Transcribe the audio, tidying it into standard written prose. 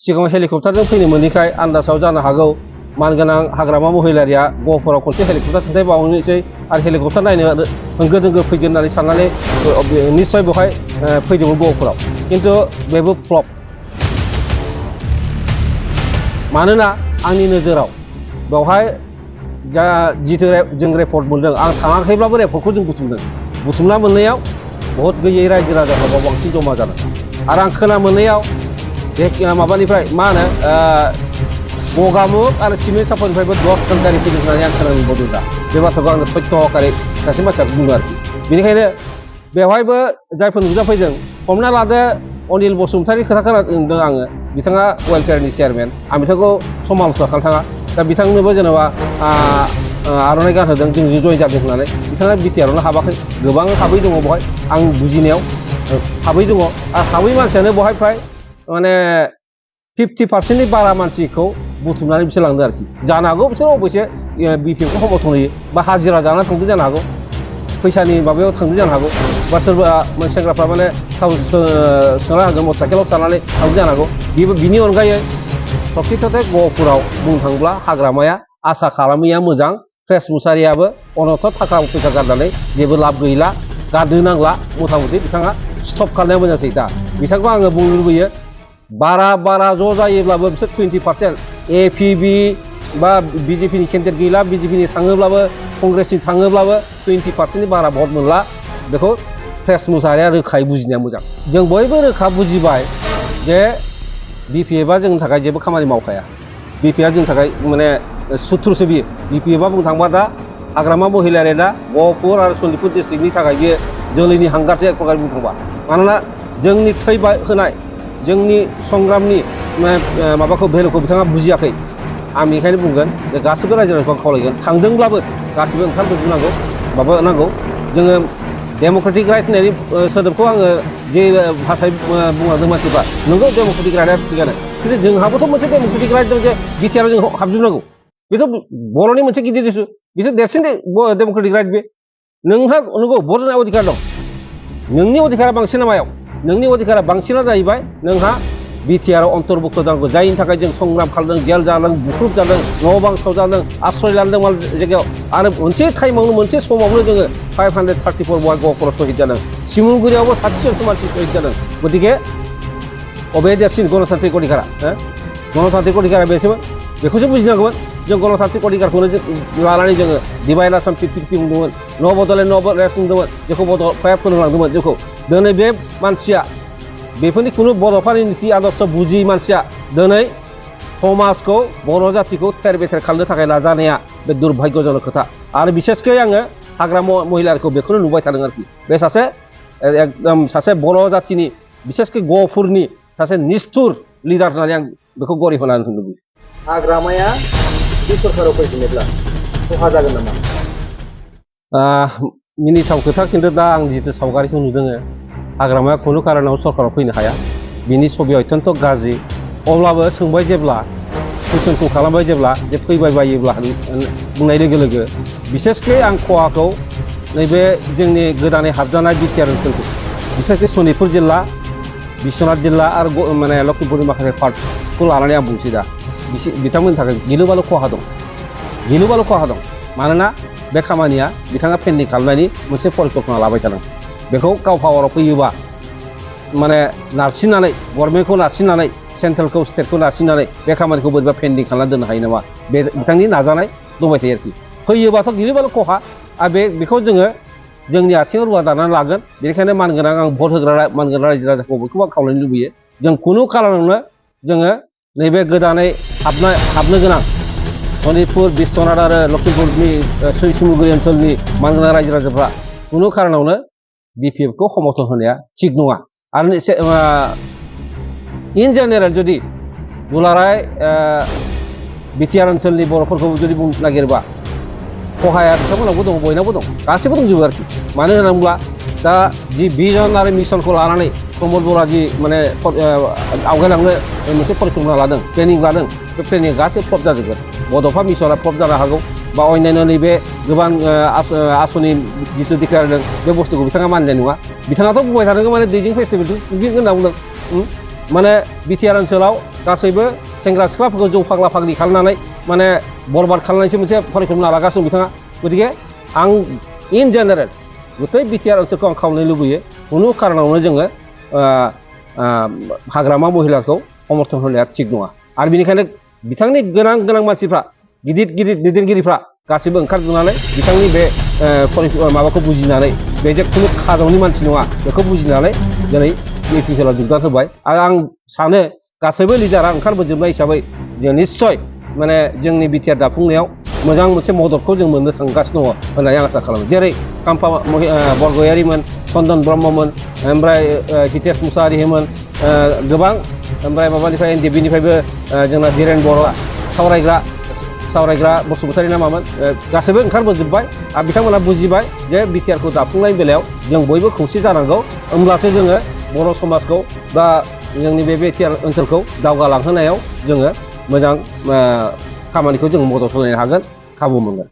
सिगाङाव हेलिकप्टारजों फैनो मोनैखाय आन्दासाव जानो हागौ मानगोनां हाग्रामा महिलारिया गहपुराव खनसे हेलिकप्टार खोन्थायबावनोसै आरो हेलिकप्टार नायनो होंगो दोंगो फैगोन होननानै साननानै निस्सय बेवहाय फैदोंमोन गहपुराव खिन्थु बेबो फ्लप मानोना आंनि नोजोराव बेवहाय जिथु जों रेपर्ट मोनदों आं थाङाखैब्लाबो रेपर्टखौ जों बुथुमना मोननायाव बहुत गैयै रायजो राजाफ्रा बांसिन जमा जादों आरो आं खोना मोननायाव माबानिफ्राय मा होनो गगामुग आरो सिमेन्ट सापरनिफ्रायबो 10 जन गारि फैदों होननानै आं खोनानो मोनबावदों दा बे बाथ्राखौ आङो सत्य हकारै सासे मानसिया बुङो आरोखि बेनिखायनो बेवहायबो जायफोर नुजाफैदों हमना लादो अनिल बसुमतारी खोथा खोनादों आङो बिथाङा वेलफेयारनि चेयारमेन आं बिथांखौ समाल'सना खालामनो थाङा दा बिथांनोबो जेनेबा आर'नाइ गानहोदों जों जय जादों होननानै बिथाङा बिटिआरआवनो हाबाखै गोबां हाबै दङ बेवहाय आं बुजिनायाव हाबै दङ आरो हाबै मानसियानो बेवहाय फ्राय माने 50% बारा मानसिखौ बुथुमनानै बिसोर लांदों आरोखि जानो हागौ बिसोर अबयसे बिपिएफखौ समर्थन होयो बा हाजिरा जानानै थांदों जानो हागौ फैसानि माबायाव थांदों जानो हागौ बा सोरबा सेंग्राफ्रा माने थाव सोना होगोन मटर साइकेलाव थानानै थांदों जानो हागौ बिनि अनगायै प्रकृतते गहपुराव बुंनो थाङोब्ला हाग्रामाया आसा खालामैया मोजां फ्रेस मुसारियाबो अनथ थाखा फैसा गारनानै जेबो लाब गैला गारनो नांला मथा मथि बिथाङा स्टप खालामनाया मोजांसै दा बिथांखौ आङो बुंनो लुबैयो बारा ज' जायोब्लाबो बिसोर 20% एपिबि बा बिजेपिनि केन्डिडेट गैला बिजेपिनि थाङोब्लाबो कंग्रेसनि थाङोब्लाबो 20%नि बारा भट मोनला बेखौ फ्रेस मुसाहारिया रोखायै बुजिनाया मोजां जों बयबो रोखा बुजिबाय जे बिपिएफआ जोंनि थाखाय जेबो खामानि मावखाया बिपिएफआ जोंनि थाखाय माने सुथुरसो बियो बिपिएफआ बुंनो थांबा दा हाग्रामा महिलारिया दा गहपुर आरो सनितपुर डिस्ट्रिक्टनि थाखाय बियो जोलैनि हांगारसो एक प्रकार बुंनो थांबा मानोना जोंनि थै होनाय जोंनि संग्रामनि माबाखौ भेलुखौ बिथाङा बुजियाखै आं बेनिखायनो बुंगोन जे गासिबो रायजो राजाखौ खावलायगोन थांदोंब्लाबो गासिबो ओंखारबोजोबनांगौ माबा नांगौ जोङो डेम'क्रेटिक राइट होननायनि सोदोबखौ आङो जे भाषायै बुंलांदों मानसिफ्रा नोंगौ डेम'क्रेटिक राइटआ थिगानो खिन्थु जोंहाबोथ' मोनसे डेम'क्रेटिक राइट दं जे बिटिआरआव जों हाबजोबनांगौ बेथ' बर'नि मोनसे गिदिर इस्यु बिसोर देरसिन डेम'क्रेटिक राइट बे नोंहा नंगौ भट होनाय अधिकार दं नोंनि अधिकारा बांसिन मायाव नोंनि अधिकारा बांसिना जाहैबाय नोंहा बिटिआरआव अन्तर्भुक्त जानांगौ जायनि थाखाय जों संग्राम खालामदों जेल जादों बुख्रुब जादों न' बां सावजादों आश्रय लादों माल जायगायाव आरो मोनसे टाइमावनो मोनसे समावनो जोङो 534 बहाय गहपुराव शहीद जादों सिमुलगुरियावबो 60 जनसो मानसि शहीद जादों गतिके अबे देरसिन गणतान्त्रिक अधिकारा गणतान्त्रिक अधिकारा बेखौसो बुजिनांगौमोन जों गणतान्त्रिक अधिकारखौनो लानानै जोङो डिभाइड आसाम 50-50 बुंदोंमोन न' बड'लेण्ड बुंदोंमोन जेखौ बड'फाया फोरोंलांदोंमोन जोंखौ दिनै बे मानसिया बेफोरनि खुनु बड'फानि नीति आदर्श बुजियै मानसिया दिनै समाजखौ बर' जातिखौ थेर बेथेर खालामनो थाखाय नाजानाया बे दुर्भाग्यजनक खोथा आरो बिसेसकै आङो हाग्रामा महिलारिखौ बेखौनो नुबाय थादों आरोखि बे एकदम सासे बर' जातिनि बिसेसकै गहपुरनि सासे निष्ठुर लिडार होननानै आं बेखौ गरि होनानै होनो लुबैयो हाग्रामाया बे सरकाराव फैफिनोब्ला खहा जागोन नामा मिनिथाव खोथा खिन्थु दा आं जितु सावगारिखौ नुदों हाग्रामाया खुनु कारनाव सरकाराव फैनो हाया बिनि छबिया अत्यन्त गाज्रि अब्लाबो सोंबाय जेब्ला कुइसनखौ खालामबाय जेब्ला जे फैबाय बायोब्ला बुंनाय लोगो लोगो बिसेसकै आं खहाखौ नैबे जोंनि गोदानै हाबजानाय बिटिआर ओनसोलखौ बिसेसकै सनितपुर जिल्ला बिश्वनाथ जिल्ला आरो माने लखिमपुरनि माखासे पार्टखौ लानानै आं बुंसै दा बिथांमोननि थाखाय गिलुबालु खहा दं मानोना बे खामानिया बिथाङा पेन्डिं खालामनायनि मोनसे परिकल्पना लाबाय थादों बेखौ गाव पावाराव फैयोबा माने नारसिननानै गभर्नमेन्टखौ नारसिननानै सेन्ट्रेलखौ स्टेटखौ नारसिननानै बे खामानिखौ बोरैबा पेन्डिं खालामना दोननो हायो नामा बे बिथांनि नाजानाय दंबाय थायो आरोखि फैयोबाथ' गिलुबालु खहा आरो बेखौ जोङो जोंनि आथिङाव रुवा दानानै लागोन बेनिखायनो मानगोनां आं भट होग्रा मानगोनां रायजो राजाखौ बयखौबो आं खावलायनो लुबैयो जों खुनु खारनावनो जोङो नैबे गोदानै हाबनो गोनां सनितपुर बिश्वनाथ आरो लखिमपुरनि सिमुलगुरि ओनसोलनि मानगोनां रायजो राजाफ्रा खुनु खारनावनो बिपिएफखौ समर्थन होनाया थिग नङा आरो इन जेनेरेल जुदि दुलाराय बिटिआर ओनसोलनि बर'फोरखौ जुदि बुंनो नागिरबा खहाया बिथांमोनावबो दं बयनावबो दं गासैबो दंजोबो आरोखि मानो होनोब्ला दा जि भिजन आरो मिशनखौ लानानै प्रमद बर'आ जि माने आवगायलांनो मोनसे परिकल्पना लादों ट्रेनिं लादों बे ट्रेनिं गासै फ्लप जाजोबगोन बड'फा मिशना फ्लप जानो हागौ बा अन्यान्य नैबे गोबां आसनि जिथु दिखारदों बे बुस्थुखौ बिथाङा मानिनाय नङा बिथाङाथ' बुंबाय थादों माने दैजिं फेस्टिभेल होनना बुंदों माने बिटिआर ओनसोलाव गासैबो सेंग्रा सिख्लाफोरखौ जौ फाग्ला फाग्लि खालामनानै माने बरबाद खालामनायसो मोनसे फरायसं लागासिनो बिथाङा गतिके आं इन जेनेरेल गथै बिटिआर ओनसोलखौ आं खावलायनो लुबैयो खुनु खारनावनो जोङो हाग्रामा महिलाखौ समर्थन होनाया थिग नङा आरो बेनिखायनो बिथांनि गोनां मानसिफ्रा गिदिर दैदेनगिरिफ्रा गासैबो ओंखारजोबनानै बिथांनि बे माबाखौ बुजिनानै बे जे खुनु खादावनि मानसि नङा बेखौ बुजिनानै दिनै इउपिपिएलआव जोगदान होबाय आरो आं सानो गासैबो लिडारा ओंखारबोजोबनाय हिसाबै जों निस्सय माने जोंनि बिटिआर दाफुंनायाव मोजां मोनसे मददखौ जों मोननो थांगासिनो दङ होननानै आं आसा खालामो जेरै काम्फा बरगयारिमोन चन्दन ब्रह्ममोन ओमफ्राय हितेश मुसाहारिमोन गोबां ओमफ्राय माबानिफ्राय एनडिएफबिनिफ्रायबो जोंना धीरेन बर' सावरायग्रा बसुमतारी ना मामोन गासैबो ओंखारबोजोबबाय आरो बिथांमोना बुजिबाय जे बिटिआरखौ दाफुंनायनि बेलायाव जों बयबो खौसे जानांगौ होमब्लासो जोङो बर' समाजखौ बा जोंनि बे बिटिआर ओनसोलखौ दावगालांहोनायाव जोङो मोजां खामानिखौ जों मदद होनो हागोन खाबु मोनगोन